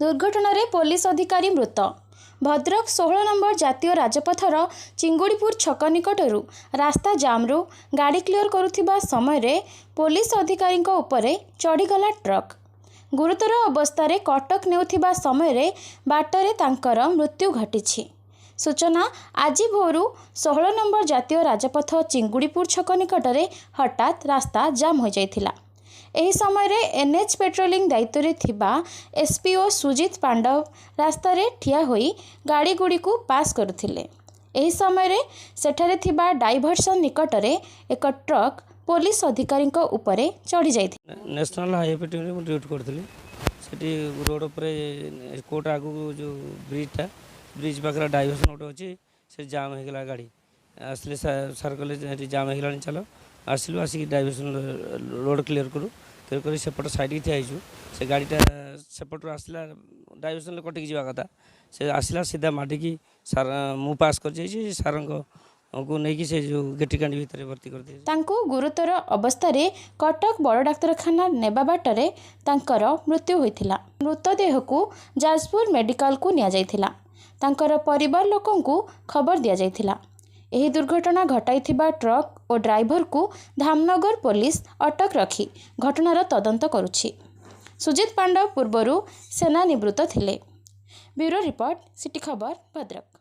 ଦୁର୍ଘଟଣାରେ ପୋଲିସ ଅଧିକାରୀ ମୃତ। ଭଦ୍ରକ 16 ନମ୍ବର ଜାତୀୟ ରାଜପଥର ଚିଙ୍ଗୁଡ଼ିପୁର ଛକ ନିକଟରୁ ରାସ୍ତା ଜାମ୍ରୁ ଗାଡ଼ି କ୍ଲିୟର କରୁଥିବା ସମୟରେ ପୋଲିସ ଅଧିକାରୀଙ୍କ ଉପରେ ଚଢ଼ିଗଲା ଟ୍ରକ୍। ଗୁରୁତର ଅବସ୍ଥାରେ କଟକ ନେଉଥିବା ସମୟରେ ବାଟରେ ତାଙ୍କର ମୃତ୍ୟୁ ଘଟିଛି। ସୂଚନା, ଆଜି ଭୋରୁ 16 ନମ୍ବର ଜାତୀୟ ରାଜପଥ ଚିଙ୍ଗୁଡ଼ିପୁର ଛକ ନିକଟରେ ହଠାତ୍ ରାସ୍ତା ଜାମ୍ ହୋଇଯାଇଥିଲା। ଏହି ସମୟରେ ଏନ୍ଏଚ୍ ପେଟ୍ରୋଲିଂ ଦାୟିତ୍ୱରେ ଥିବା ଏସ୍ପିଓ ସୁଜିତ ପାଣ୍ଡବ ରାସ୍ତାରେ ଠିଆ ହୋଇ ଗାଡ଼ିଗୁଡ଼ିକୁ ପାସ୍ କରୁଥିଲେ। ଏହି ସମୟରେ ସେଠାରେ ଥିବା ଡାଇଭର୍ସନ ନିକଟରେ ଏକ ଟ୍ରକ୍ ପୋଲିସ ଅଧିକାରୀଙ୍କ ଉପରେ ଚଢ଼ି ଯାଇଥିଲା। ନ୍ୟାସନାଲ୍ ହାଇୱେ ଟିମ୍ରେ ମୁଁ ଡ୍ୟୁଟି କରୁଥିଲି। ସେଠି ରୋଡ଼ ଉପରେ, କୋର୍ଟ ଆଗକୁ ଯେଉଁ ବ୍ରିଜ୍ଟା, ବ୍ରିଜ୍ ପାଖରେ ଡାଇଭର୍ସନ୍ ଗୋଟେ ଅଛି, ସେ ଜାମ୍ ହେଇଗଲା। ଗାଡ଼ି ଆସିଲେ, ସାର୍ କହିଲେ, ସେଠି ଜାମ୍ ହେଇଗଲାଣି, ଚାଲ। ଆସିଲୁ, ଆସିକି ଡାଇଭର୍ସନ୍ ରୋଡ଼ କ୍ଲିୟର କରୁ, କ୍ଲିୟର କରି ସେପଟ ସାଇଡ଼୍କି ଠିଆ ହେଇଛୁ। ସେ ଗାଡ଼ିଟା ସେପଟରୁ ଆସିଲା, ଡାଇଭର୍ସନ୍ରେ କଟିକି ଯିବା କଥା, ସେ ଆସିଲା ସିଧା ମାଡ଼ିକି। ସାର୍, ମୁଁ ପାସ୍ କରିଯାଇଛି, ସାର୍ଙ୍କ କୁ ନେଇକି ସେ ଯେଉଁ ଗେଟିକାଣ୍ଡି ଭିତରେ ଭର୍ତ୍ତି କରିଦେଇଛି। ତାଙ୍କୁ ଗୁରୁତର ଅବସ୍ଥାରେ କଟକ ବଡ଼ ଡାକ୍ତରଖାନା ନେବା ବାଟରେ ତାଙ୍କର ମୃତ୍ୟୁ ହୋଇଥିଲା। ମୃତଦେହକୁ ଯାଜପୁର ମେଡିକାଲକୁ ନିଆଯାଇଥିଲା। ତାଙ୍କର ପରିବାର ଲୋକଙ୍କୁ ଖବର ଦିଆଯାଇଥିଲା। ଏହି ଦୁର୍ଘଟଣା ଘଟାଇଥିବା ଟ୍ରକ୍ ଓ ଡ୍ରାଇଭରକୁ ଧାମନଗର ପୋଲିସ ଅଟକ ରଖି ଘଟଣାର ତଦନ୍ତ କରୁଛି। ସୁଜିତ ପାଣ୍ଡବ ପୂର୍ବରୁ ସେନା ନିବୃତ୍ତ ଥିଲେ। ବ୍ୟୁରୋ ରିପୋର୍ଟ, ସିଟି ଖବର, ଭଦ୍ରକ।